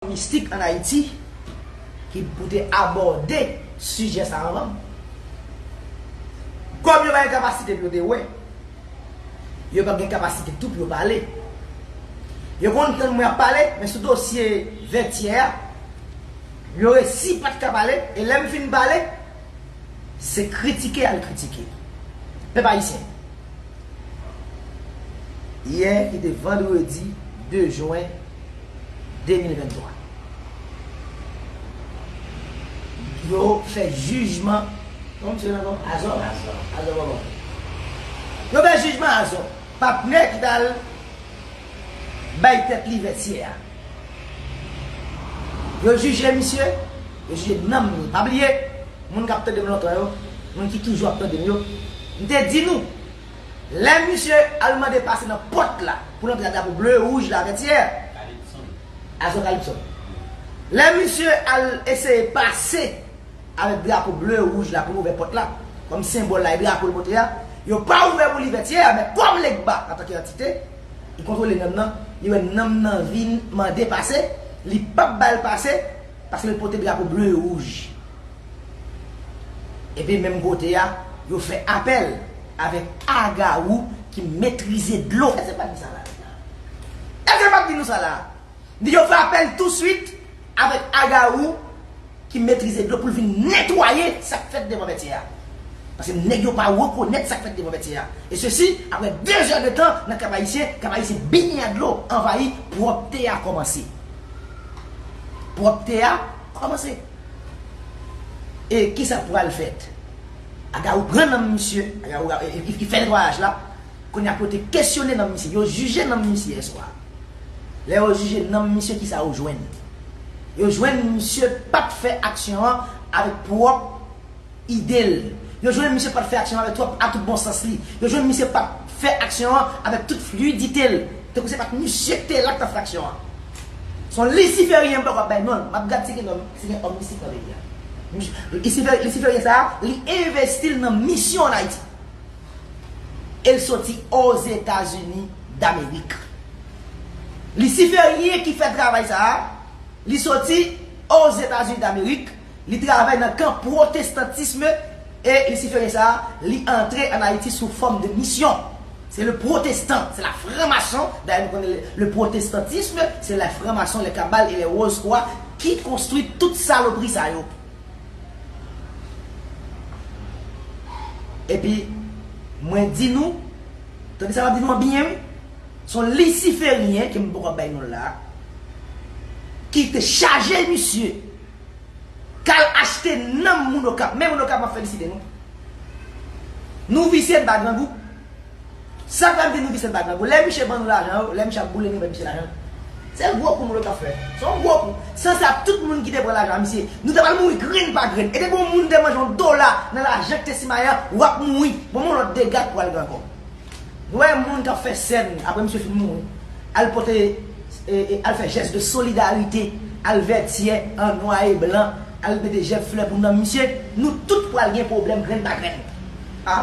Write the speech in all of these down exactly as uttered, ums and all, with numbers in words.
Mistik ann Ayiti ki pou te abòde sijè sa a anvan m. Kòm yo pa gen kapasite pou yo te wè, yo pa gen kapasite tou pou yo pale. Yo konn tann mwen ap pale, men sou dosye Vètyè a, yo resi pa t ka pale, e lè m fin pale, se kritike y al kritike. Pèp ayisyen, yè ki te vandredi de jen de mil venntwa, yo fè jijman. Kòman misye rele ankò? Azò? Azò. Azò Bòbò. Yo fè jijman Azò. Patnè ki t al bay tèt li Vètyè a. Yo jije misye, yo jije nanm li. Pa bliye, moun k ap tande m lontan yo, moun ki toujou ap tande m yo, m te di nou, lè misye al mande pase nan pòt la pou l antre ak drapo ble e wouj la Vètyè, Azò Kalipson. Lè misye al eseye pase avèk drapo ble e wouj la pou l ouvè pòt la, kòm senbòl la e drapo l pote a, yo pa ouvè pou li Vètyè a, men kòm Legba antanke antite, li kontwole nanm nan, li wè nanm nan vin mande pase, li p ap ba l pase, paske l pote drapo ble e wouj. Epi menm kote a, yo fè apèl avèk Agawou ki metrize dlo. Èske m pa t di sa la? Èske m pa t di nou sa la? Li yo fè apèl touswit avèk Agawou ki metrize dlo pou l vin netwaye sa k fèt devan Vètyè a. Paske nèg yo pa rekonèt sa k fèt devan Vètyè a. E sesi, apre de zè de tan nan Kap Ayisyen, Kap Ayisyen benyen ak dlo, anvayi, pwòpte a kòmanse. Pwòpte a kòmanse. E kisa k pral fèt? Agawou pran nanm misye, Agawou, e, e, ki fè netwayaj la. Kounye a pou yo te kesyone nanm misye, yo jije nanm misye yèswa. Lè yo jije nanm misye, kisa yo jwenn? Yo jwenn misye pa t fè aksyon an avèk pwòp ide l. Yo jwenn misye pa t fè aksyon an avèk twòp, a tout bon sans li. Yo jwenn misye pa t fè aksyon an avèk tout fliyidite l. Tankou se pa t misye ki te la k t ap fè aksyon an. Se yon lisiferyen, m poko ap bay non l. M ap gad si gen nonm, si gen òm mistik nan peyi a. Lisife-, lisiferyen sa a, li envesti l nan misyon ann Ayiti. E l soti Ozetazini Damerik. Lisiferyen ki fè travay sa a, li soti Ozetazini Damerik, li travay nan kan pwotestantism, e lisiferyen sa a, li antre ann Ayiti sou fòm de misyon. Se le protestan, se la franmason. Dayè, nou konnen le, le protestantism, se la franmason, le kabal e le Rose Croix ki konstwi tout salopri sa yo. Epi, mwen di nou, tande sa m ap di nou an byen, wi. Se yon lisiferyen, ke m poko ap bay non l la, ki te chaje misye k al achte nanm moun Okap. Men moun Okap, m ap felisite nou. Nou visye, n pa grangou. Sa k fè m di nou visye, n pa grangou? Lè misye ban nou lajan yo, lè misye ap boule nou, ban misye lajan, se gwo kou moun Okap fè. Se yon gwo kou. San sa, tout moun ki te pran lajan misye, nou ta pral mouri grenn pa grenn. E depi yon moun te manje yon dola nan lajan ki te simaye a, w ap mouri. Bon, men yon lòt dega k pral gen ankò. Nou wè moun k ap fè sèn, apre misye fin mouri, al pote, e, e, al fè jès de solidarite, al Vètyè an nwa e blan, al mete jèb flè pou nanm misye, nou tout pral gen pwoblèm grenn pa grenn. A?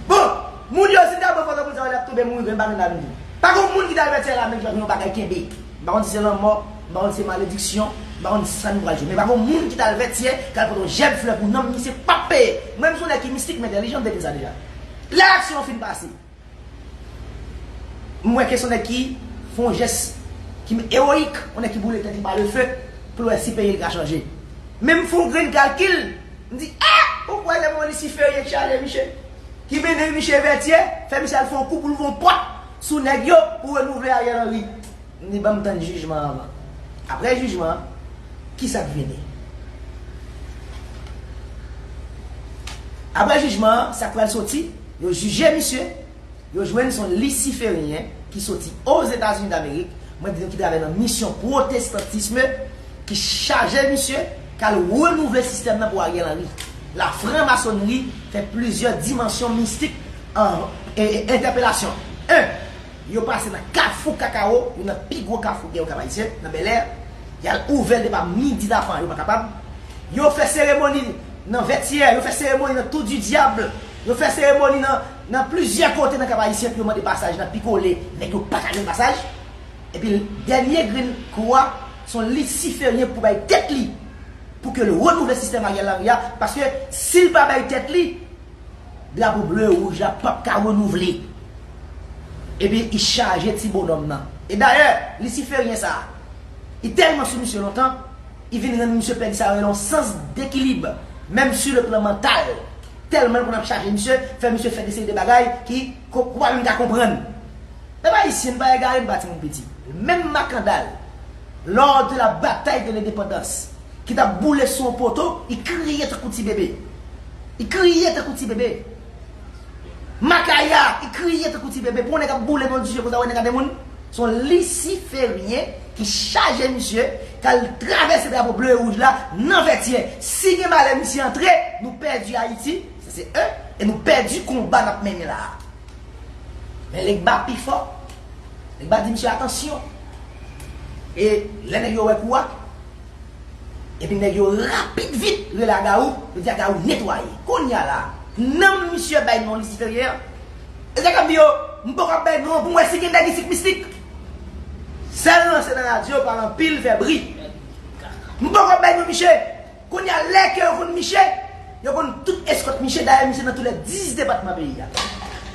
Bon, moun yo, si n ta pran foto moun sa yo, y ap tonbe mouri grenn pa grenn la menm tou. Pa gen moun ki t al Vètyè la menm ki pa gen yon bagay kenbe. M pa konn si se lanmò, m pa konn si se malediksyon, m pa konn sa nou pral jwe. Men pa gen moun ki t al Vètyè, k al pote yon jèb flè pou nanm misye k p ap peye. Mwen, m se yon nèg ki mistik, m entèlijan, m te di sa deja. Lè aksyon an fin pase, m wè ke se yon nèg ki fè yon jès ki ewoyik, yon nèg ki boule tèt li pa le feu, pou l wè si peyi l ka chanje. Men m fè yon grenn kalkil, m di, a! Ou kwè lè mwen Lisiferyen k chaje misye, ki mennen misye Vètyè, fè misye al fè yon kou pou l ouvri yon pòt sou nèg yo pou renouvle Ariel Henry. M di, ban m tann jijman an anvan. Apre jijman an, kisa k vini? Apre jijman an, sa k pral soti? Yo jije misye, yo jwenn se yon lisiferyen ki soti Ozetazini Damerik, mwen di nou ki travay nan misyon pwotestantism, ki chaje misye, k al renouvle sistèm nan pou Ariel Henry. La franmasonri fè plizyè dimansyon mistik an, e, e, entèpelasyon. En, yo pase nan Kafou Kakawo, youn nan pi gwo kafou gen yo Kap Ayisyen, nan Bèlè. Y al ouvè l depi midi tapan, yo pa kapab. Yo fè seremoni nan Vètyè, yo fè seremoni nan Tour du Diable, yo fè seremoni nan, nan plizyè kote nan Kap Ayisyen pou yo mande pasaj nan Pikole, nèg yo pa ka jwenn pasaj. Epi dènye grenn kou a, Se yon lisiferyen pou bay tèt li, pou ke l renouvle sistèm Ariel Henry a, paske si l pa bay tèt li, drapo ble e wouj la p ap ka renouvle. Ebyen, li chaje ti bonòm nan. E dayè, lisiferyen sa a, li tèlman sou misye lontan, li vin rann misye pèdi sa yo rele yon sans dekilib, menm si le plan mantal. Tèlman l konn ap chaje misye, fè misye fè de seri de bagay ki ko- ou pa menm ka konprann. Pèp ayisyen, n pa egare, n pa timoun piti. Menm makandal, lors de la bataille de l'indépendance, ki t ap boule sou yon poto, li kriye tankou ti bebe. Li kriye tankou ti bebe. Makaya, li kriye tankou ti bebe. Pou yon nèg ap boule nan dizye konsa, wè nèg a de moun. Se yon lisiferyen ki chaje misye, k al travèse drapo ble e wouj la nan Vètyè. Si gen malè misye antre, nou pèdi Ayiti, sa se en, e nou pèdi konba n ap mennen la a. Men Legba pi fò. Legba di misye atansyon. E lè nèg yo wè kou a, epi nèg yo rapid vit rele Agawou, yo di Agawou netwaye. Kounye a la, nanm misye bay non lisiferyen an. E sa k ap di yo, m poko ap bay non pou m wè si gen nèg isit mistik. Sèl lanse nan radyo, pale anpil, fè bri. M poko ap bay non misye. Kounye a, lè ke yo konn misye, yo konn tout eskòt misye, dayè misye nan tou lè dis depatman peyi a.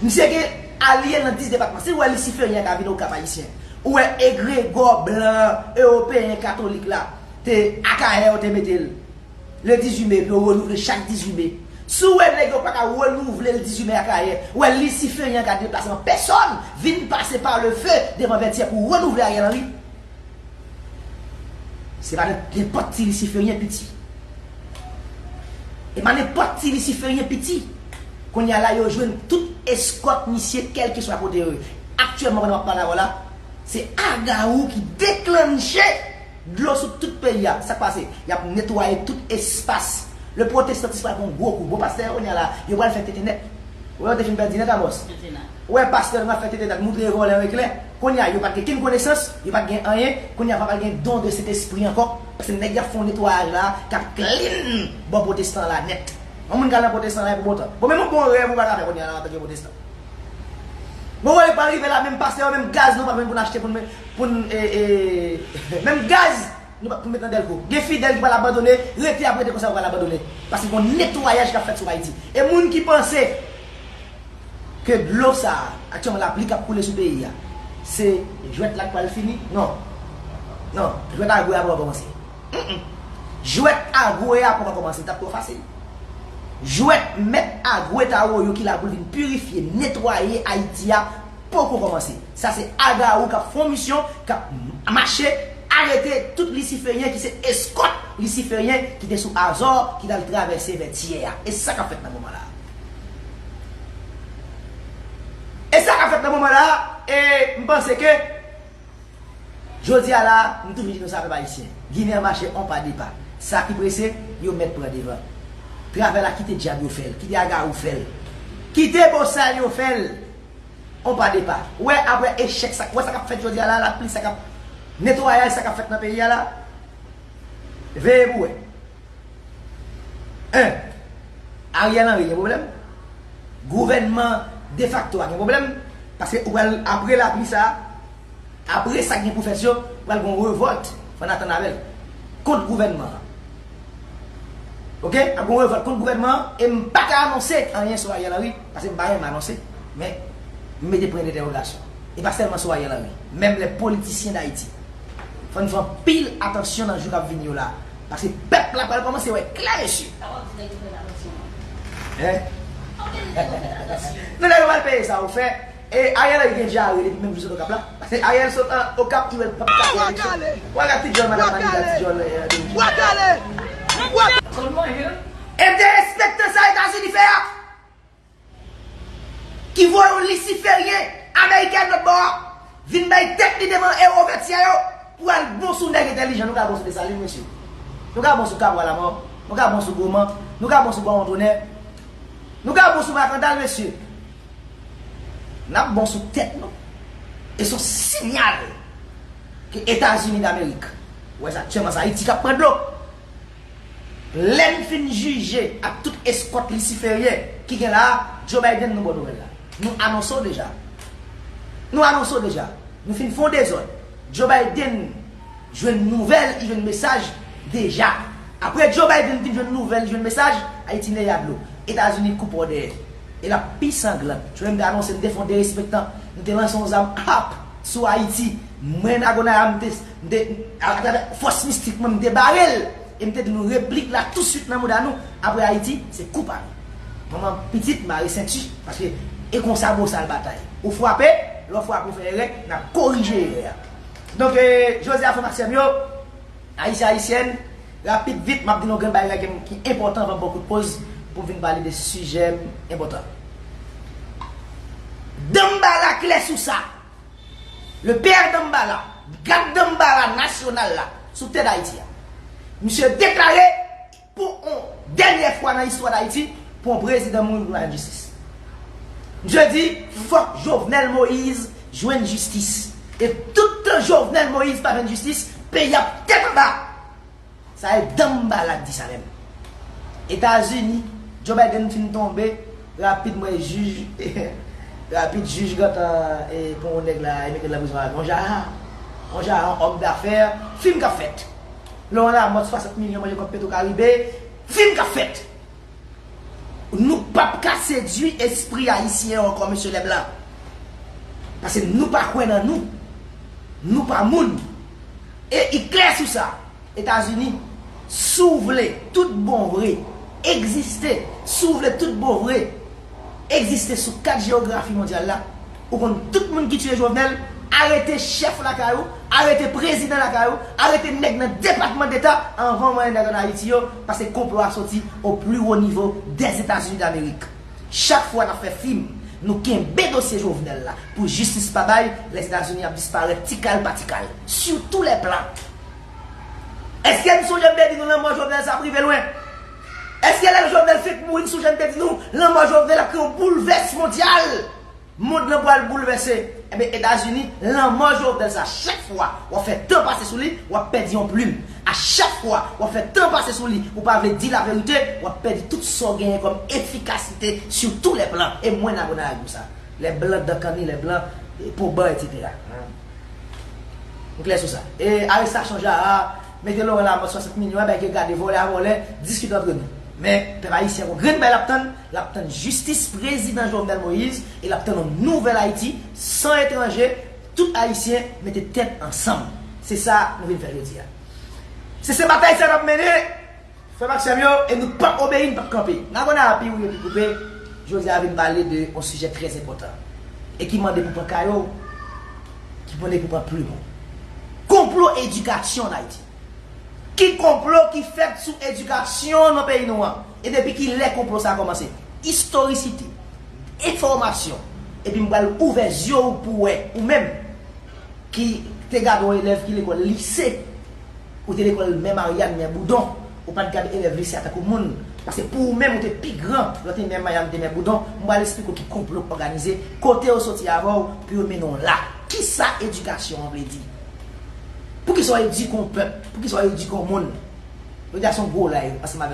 Misye gen alye nan dis depatman. Si w wè lisiferyen ka vin Okap ayisyen, ou wè egregò blan, ewopeyen, katolik la, te Akayè yo te mete l le dizuit me, pou yo renouvle chak dizuit me. Si w wè nèg yo pa ka renouvle l dizuit me Akayè, ou wè lisiferyen ka deplase an pèsòn, vin pase pa le feu devan Vètyè pou renouvle Ariel Henry. Se pa nenpòt ti lisiferyen piti. E pa nenpòt ti lisiferyen piti. Kounye a la, yo jwenn tout eskòt misye, kèlkeswa kote yo ye. Aktyèlman, pandan m ap pale avè w la, se Agawou ki deklanche dlo sou tout peyi a. Sa k pase? Y ap netwaye tout espas. Le pwotestantis pral pran yon gwo kou. Bon, pastè yo kounye a la, yo pral fè tete nèt. Ou wè, yo te fin pèdi nèt, Amos. Ou wè pastè nou ap fè tete nèt, moutre vòlè yo eklè. Kounye a, yo pa t gen kenn konesans, yo pa t gen anyen. Kounye a, pa pral gen don de Sentespri ankò. Paske nèg y ap fè yon netwayaj la, k ap clean bò pwotestan la nèt. Yon moun k al nan pwotestan la, e pou bon tan. Bon, men yon bon rèv ou pa ka fè kounye a la, antanke pwotestan. Bon, wè, yo pral rive la, menm pastè yo, menm gaz nou pa t menm pou n achte pou n, pou n, e, e, menm gaz, nou pa t pou met nan dèlko. Gen fidèl ki pral abandone, rete ap rete konsa, yo pral abandone. Paske gen yon netwayaj k ap fèt sou Ayiti. E moun ki panse ke dlo sa a, aktyèlman lapli k ap koule sou peyi a, se jwèt la k pral fini? Non. Non, jwèt Agwe a poko kòmanse. Mm-mm. Jwèt Agwe a poko kòmanse, li t ap twò fasil. Jwèt mèt Agwe Tawoyo ki la pou l vin pirifye, netwaye Ayiti a, poko kòmanse. Sa se Agawou k ap fè yon misyon, k ap mache, arete tout lisiferyen ki se eskòt lisiferyen ki te sou Azò, ki t al travèse Vètyè a. E sa k ap fèt nan moman la a. E sa k ap fèt nan moman la a, e m panse ke jodi a la, m toujou di nou sa, pèp ayisyen. Ginen an mache on pa de pa. Sa ki prese, yo mèt pran devan. Travè la, kite dyab yo fè l, kite Agawou fè l, kite bosal yo fè l. On pa de pa. Ou wè, apre echèk sa, ou wè sa k ap fèt jodi a la, lapli sa k ap, netwayaj sa k ap fèt nan peyi a la, veye pou wè. En, Ariel Henry gen pwoblèm. Gouvènman defakto a gen pwoblèm. Paske ou pral, apre lapli sa a, apre sa k gen pou fèt yo, pral gen yon revòlt, fò n atann avè l, kont gouvènman an. Oke? Ap gen yon revòlt kont gouvènman an, e m pa ka anonse anyen sou Ariel Henry, paske m pa renmen anonse, men m mete pwen dentèwogasyon. E pa sèlman sou Ariel Henry, menm lè politisyen Dayiti. Fò n fè anpil atansyon nan jou k ap vini yo la, paske pèp la pral kòmanse wè klè, mesye. Sa w ap di nèg yo fè atansyon an? Hein? Anpil nèg yo fè atansyon. Non, nèg yo pral peye sa yo fè. E Ariel Henry gen dyare depi menm jou sot Okap la. Paske Ariel sot an Okap, li wè l p ap ka fè eleksyon. W al gad ti djòl madanm Anita, ti djòl, eh, Denis. Bwa kale! Bwa kale! Bwa kale! Kòman yo? E derespektan sa Etazini fè a, ki voye yon lisiferyen ameriken lòt bò a, vin bay tèt li devan ewo Vètyè yo pou al bon sou nèg entèlijan. Nou ka bon sou Desalin, mesye. Nou ka bon sou Kabwa Lamò. Nou ka bon sou Goman. Nou ka bon sou Bawon Tonè. Nou ka bon sou Makandal, mesye. N ap bon sou tèt nou. E se yon siyal ke Etazini Damerik, ou wè sa, aktyèlman, se Ayiti k ap pran dlo. Lè n fin jije ak tout eskòt lisiferyen ki gen la a, Joe Biden, nou ba w nouvèl la. Nou anonse w deja. Nou anonse w deja. Nou fin fè yon dezòd. Joe Biden, Jwenn nouvèl, li jwenn mesaj deja. Apre Joe Biden fin jwenn nouvèl, li jwenn mesaj, Ayiti neye a dlo. Etazini koupe w dèyè. E l ap pi sanglan. Joe Biden te anonse, m te fè yon derespektan. M te lanse yon zam hap sou Ayiti. Mwen, Nagonaya, m te, m te, atravè fòs mistik mwen, m te bare l. E m te di nou replik la touswit nan mouda nou. Apre Ayiti, se kou pa nou. Manman pitit, mare senti. Paske e konsa bosal batay. Ou frape, lè w frape, ou fè erè, n ap korije erè a. Donk, eh, jodi a, frè m ak sè m yo, Ayisyen, Ayisyèn, rapid, vit, m ap di nou yon grenn bagay ki, ki enpòtan anvan m pran kout poz pou m vin pale de sijè enpòtan. Dambala klè sou sa. Le père Dambala, gad Dambala nasyonal la, sou tè Dayiti a. Misye deklare pou yon dènyè fwa nan istwa Dayiti, pou yon prezidan mouri pou pa jwenn jistis. Misye di, fòk Jovenel Moïse jwenn jistis. E toutan Jovenel Moïse pa jwenn jistis, peyi ap tèt anba. Sa e Dambala k di sa menm. Etazini, Joe Biden fin tonbe, rapid m wè jij, rapid jij gentan, e, pran yon nèg la, e mete l nan prizon avè yon jara. Yon jara, yon òm dafè, fim k ap fèt. Laurent Lamothe, swasant milyon manje kòb Petro Caribe, fim k ap fèt. Nou p ap ka sedui espri ayisyen yo ankò, mesye lè blan. Paske nou pa kwè nan nou. Nou pa moun. E i klè sou sa. Etazini, si w vle tout bon vre egziste, si w vle tout bon vre egziste sou kat jewografi mondyal la, ou konn tout moun ki tiye Jovenel, arete chèf lakay ou, arete prezidan lakay ou, arete nèg nan Depatman Deta anvan w manyen nèg ann Ayiti yo, paske konplo a soti au plus haut niveau des États-Unis d'Amérique. Chak fwa n ap fè fim, nou kenbe dosye Jovenel la pou jistis pa bay, Lèzetazini ap disparèt ti kal pa ti kal, sur tous les plans. Èske n sonje m te di nou lanmò Jovenel sa ap rive lwen? Èske lè Jovenel fenk mouri, n sonje m te di nou lanmò Jovenel ap kreye yon boulvès mondyal? Mond lan pral boulvèse. Ebyen, Etazini, lanmò Jovenel sa, chak fwa w ap fè tan pase sou li, w ap pèdi yon plim. A chak fwa w ap fè tan pase sou li, ou pa vle di laverite, w ap pèdi tout sa w genyen kòm efikasite sur tous les plans. E mwen, Nagonaya, di w sa. Lè blan dan kanni, lè blan, e, po ban, etsetera. Nou klè sou sa. E arestasyon Jara, mete Laurent Lamothe swasant milyon, ebyen, ke gade vòlè a vòlè, diskite antre nou. Men, pèp ayisyen, gon grenn bay l ap tann, l ap tann jistis prezidan Jovenel Moïse, e l ap tann yon nouvèl Ayiti, san etranje, tout ayisyen mete tèt ansanm. Se sa nou vin fè jodi a. Se, se batay sa n ap mennen, frè m ak sè m yo, e nou p ap obeyi, n p ap kanpe. N a konnen api ou yo ki koupe, jodi a vin pale de yon sijè trè enpòtan. E ki mande pou pran kayo, ki mande pou pran plim ou. Konplo edikasyon an Ayiti. Ki konplo ki fèt sou edikasyon nan peyi nou an? E depi ki lè konplo sa a kòmanse? Istorisite, enfòmasyon. Epi m pral ouvè zye w pou w wè, ou menm ki te gade yon elèv ki lekòl lise, ou te lekòl Men Maryàn, Men Boudon, ou pa t gade elèv lise a tankou moun. Paske pou ou menm, ou te pi gran lè w te Men Maryàn, te Men Boudon. M pral esplike w ki konplo k òganize, kote yo soti avè w pou yo mennen w la. Kisa edikasyon an vle di? Poukisa w edike yon pèp? Poukisa w edike yon moun? Yo di a se yon gwo lay ansanm avèk